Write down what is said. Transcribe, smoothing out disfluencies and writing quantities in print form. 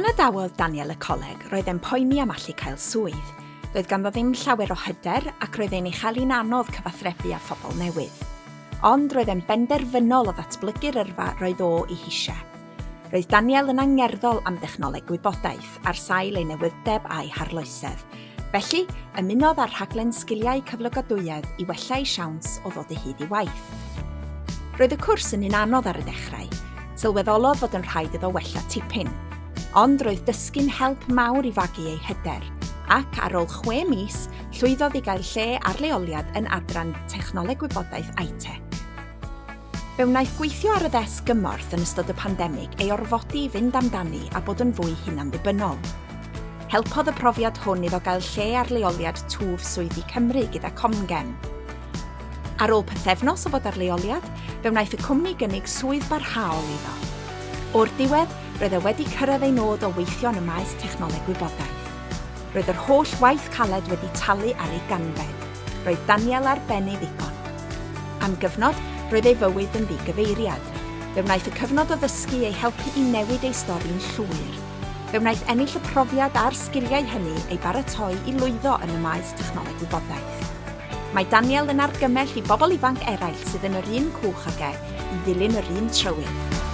Pan adawodd Daniel y coleg, roedd e'n poeni am allu cael swydd. Doedd ganddo ddim llawer o hyder ac roedd e'n ei chael hi'n anodd cyfathrebu â phobl newydd. Ond roedd e'n benderfynol o ddatblygu'r yrfa roedd o ei heisiau. Roedd Daniel yn angerddol am dechnoleg gwybodaeth ar sail ei newydd-deb a'i harloesedd. Felly, ymunodd â'r rhaglen Sgiliau Cyflogadwyedd i wella ei siawns o ddod o hyd i waith. Roedd y cwrs yn un anodd ar y dechrau. Sylweddolodd fod yn rhaid iddo wella tipyn. Ond roedd dysgu'n help mawr i fagu ei hyder, ac ar ôl chwe mis, llwyddodd i gael lle ar leoliad yn adran Technoleg Gwybodaeth ITEC. Fe wnaeth gweithio ar y ddesg gymorth yn ystod y pandemig ei orfodi i fynd amdani a bod yn fwy hunanddibynnol. Helpodd y profiad hwn iddo gael lle ar leoliad Twf Swyddi Cymru gyda Comgem. Ar ôl pythefnos o fod ar leoliad, fe wnaeth y cwmni gynnig swydd barhaol iddo. O'r diwedd, roedd e wedi cyrraedd ei nod o weithio yn y maes technoleg gwybodaeth. Roedd yr holl waith caled wedi talu ar ei ganfed. Roedd Daniel ar ben ei ddigon. Am gyfnod, roedd ei fywyd yn ddigyfeiriad. Fe wnaeth y cyfnod o ddysgu ei helpu i newid ei stori'n llwyr. Fe wnaeth ennill y profiad a'r sgiliau hynny ei baratoi i lwyddo yn y maes technoleg gwybodaeth. Mae Daniel yn argymell i bobl ifanc eraill sydd yn yr un cwch ag e i ddilyn yr un trywydd.